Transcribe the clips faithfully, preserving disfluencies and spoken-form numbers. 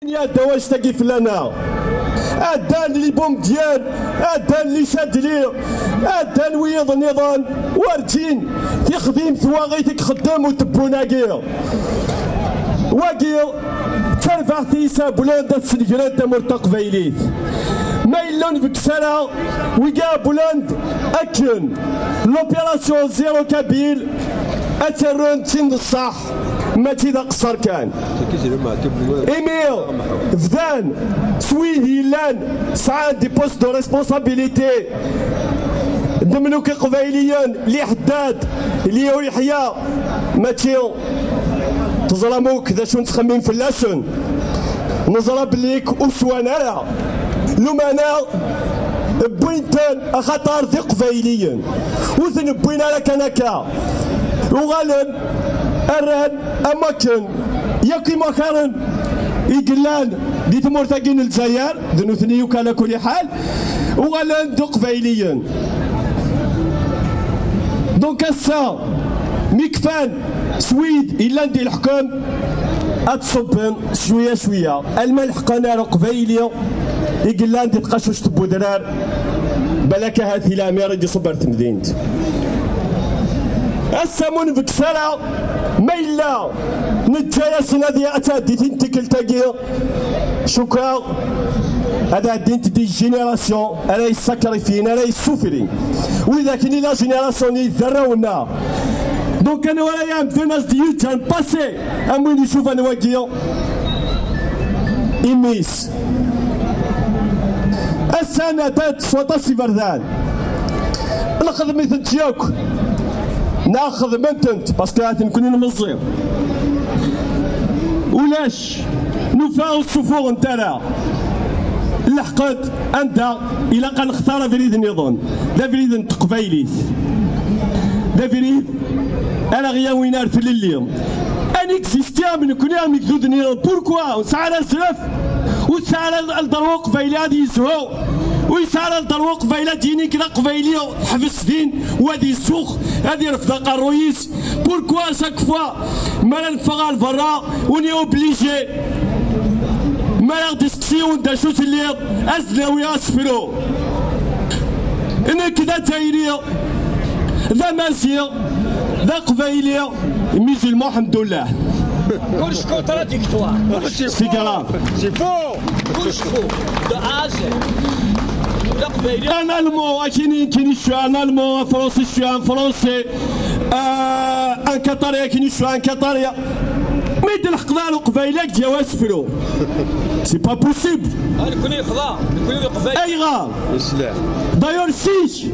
Yadda wajtagi fell-aneɣ. Addan li Bomdyan, addan li Chadli, addan wiyiḍ nniḍen. Werǧin tixdim twaɣit i ixeddem utebbu-agi. Wagi d tarbaɛt i yesɛa Bulend ad snegrent tamurt taqbaylit. Ma yella ur nbekkes ara, wigi Bulend akken l'opération zéro kabyle ad tt-rren d tin n ṣṣeḥ, mačči d aqeṣṣer kan. Imi bdan s wid yellan sɛan des postes de responsabilité, d lmeluk iqbayliyen, li Ḥeddad, li Uyeḥya, mačči teẓram akk d acu nettxemmim fell-asen. Neẓra belli ur swan ara. Lumana wwin-ten axaṭer d iqbayliyen. Ur ten-wwin ara kan akka. Uɣalen rran am wakken yakk imakaren i yellan di tmurt-agi n Lezzayer, d nutni yakk ala kulli ḥal, uɣalen d iqbayliyen. Donc ass-a, mi kfan s wid yellan di leḥkem, ad ṣubben cwiya cwiya, alma leḥqen ar uqbayli i yellan di tqacuct n wedrar, balak ahat i leɛmir i d-iṣubb ar temdint. Ass-a, ma ur nbekkes ara, ma yella neǧǧa-yasen ad, ad tɛeddi tin tikkelt-agi, cukkeɣ ad ɛeddint des générations ara yessakrifyin, ara yessufrin. Widak-nni la génération-nni d arraw-nneɣ. Donc, anwa ara iɛemmden ad s-d-yeǧǧ un passé am win icuban wagi? Imi-s. Ass-a, nɛedda-d s waṭas iberdan. Nxedm-itent yakk. Neɣ xedmen-tent, parce que aten nekni nmeẓẓi. Ulac, nufa ur ssufuɣent ara. Leḥqent anda ilaq ad nextar abrid nniḍen. D abrid n teqbaylit. D abrid ara ɣ-yawin ar tlelli. Ad neksisti am nekni am igduden-nniḍen. Pourquoi? Ur nesɛi ara azref, ur nesɛi ara lderwa uqbayli ad yezhu, ur yesɛi ara lderwa uqbayli ad yini kra aqbayli teḥbes din, u ad isuɣ, ad irfed aqerruy-is. Pourquoi chaque fois mi ara neffeɣ ɣer berra, on est obligé, mi ara ɣ-d-isteqsi yiwen d acu telliḍ, ad s-d-nawi asefru? Nekk d azzayri, d amaziɣ, d aqbayli, musulman, alḥemdullah. Kullec contradictoire. C'est grave. C'est faux. Kullec faux. De A à Z. D aqbayli. Un Allemand, akken, akken je suis un Allemand, un Français, je suis un Français, euh, un Qatari, akken, je suis un Qatari. Mi d-lḥeqḍ ar uqbayli, ad k-d-yawi asefru. C'est pas possible. Ah, nekni yexḍa, nekni d Leqbayel. Ayɣer? D'ailleurs, si,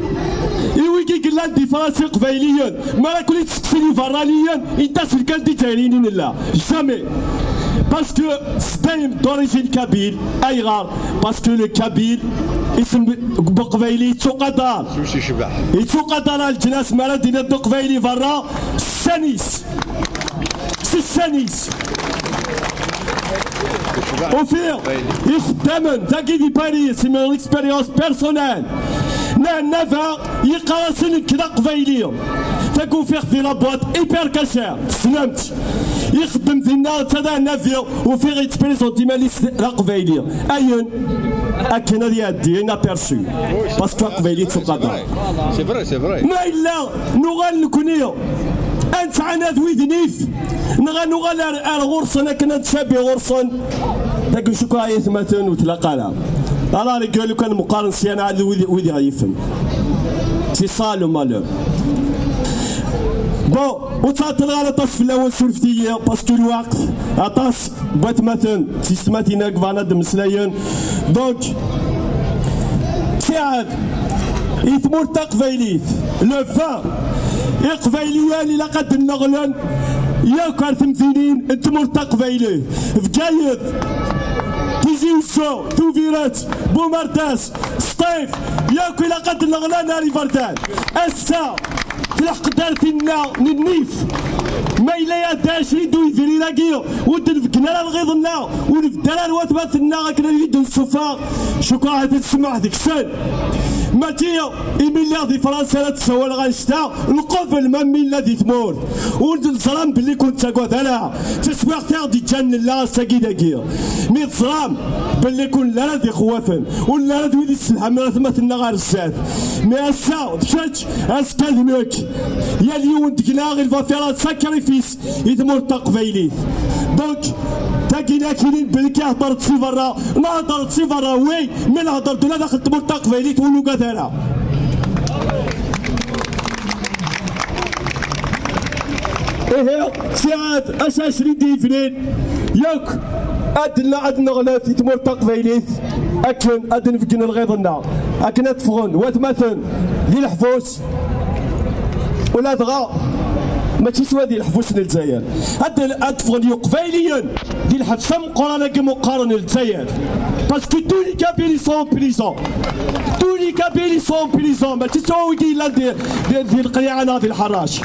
i wigi yellan di Fransa iqbayliyen, mi ara ken-id-seqsin iberraniyen, init-asen kan d Izzayriyen i nella. Jamais. Parce que c'est d'origine kabyle. Ayɣer? Parce que le kabyle, isem n uqbayli yettuqadar. Yettuqadar ar leǧnas, mi ara d-iniḍ d uqbayli berra, ssan-is. S ssan-is. Ufiɣ ixeddamen dagi di Paris, c'est mon expérience personnelle. Nna Nava yeqqar-asen nekk d aqbayli. Tagi ufiɣ di la boîte hyper cachère, tessnem-tt. Ixeddem dinna, netta d aɛnabi, ufiɣ yettprésenté iman-is d aqbayli. Ayen akken ad iɛeddi inaperçu. Parce que aqbayli yettuqadar. C'est vrai, c'est vrai. Ma yella nuɣal nekni ad nettɛanad wid nnif, neɣ ad nuɣal ar, ar ɣur-sen akken ad ncabi ɣur-sen. Dagi cukkeɣ ay atmaten ur tlaq ara. Ala rgel kan meqqaren syan ɛad wid, wid ɣ-yifen. C'est ça le malheur. Bon, ur ttɛeṭṭileɣ ara aṭas fell-awen, surfet-iyi, parce que lweqt aṭas n watmaten d teysetmatin i yebɣan ad d-mmeslayen. Donc, ttiɛad i tmurt taqbaylit, le vingt, Iqbayliyen ilaq ad d-nneɣlen yakk ar temdinin n tmurt taqbaylit. Bgayet, Tizi Uzzu, Tubiret, Bumerdas, Sṭif, yakk ilaq ad d-nneɣlen ar iberdan. Ass-a, tleḥq-d ar tinna n nnif. Ma yella iɛedda ɛecrin d ujbir-agi, ur d-nbeggin ara lɣiḍ-nneɣ, ur nbeddel ara lwatbat-nneɣ akken ad iyi-d-nsuffeɣ, cukkeɣ ad tsemmeḥ deg-sen. Mačči imi lliɣ di Fransa ara d-ssawaleɣ annect-a, nqabel ma mi nella di tmurt. Ur d-neẓra belli ur nettagad ara. Taswiɛt i ɣ-d-iǧǧan nella ass-agi dagi. Mi teẓram belli ur nelli ara d ixewwafen, ur nelli ara d wid yesselhamen atmaten-nneɣ ɣer zdat. Mi ass-a d kečč, azekka d nekk. Yal yiwen deg-neɣ il va faire un sacrifice i tmurt taqbaylit. Donc, tagi la kinin belli kihder-d si berra, nehder-d si berra, oui, mi nehder-d ula daxel tmurt taqbaylit ur nugad ara. Ihi, sɛiɣ ass ɛecrin d yebnin, yakk ad n-, ad neɣlet i tmurt taqbaylit, akken ad nbeggin lɣiḍ-nneɣ, akken ad ffɣen watmaten di leḥbus, ula dɣa mačči s wa di leḥbus n Lezzayer, ad, ad ffɣen yuqbayliyen di lḥebs ameqqran-agi meqqaren n Lezzayer, parce que tous les Kabyles sont en prison, tous les Kabyles sont en prison, mačči s wa wigi yellan di, di, di lqliɛa neɣ di lḥarac.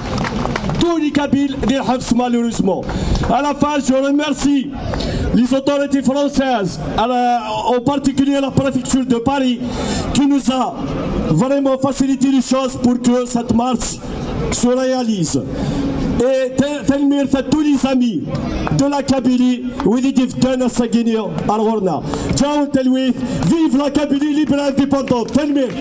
Tous les Kabyles di lḥebs, malheureusement. À la fin, je remercie les autorités françaises, à la, en particulier la préfecture de Paris, qui nous a vraiment facilité les choses pour que cette marche se réalise. Et te-, tanemmirt à tous les amis de la Kabylie, wid i d-ibedden ass-agi-nni ar ɣur-neɣ. Ǧǧan talwit, vive la Kabylie libre et indépendante. Tanemmirt.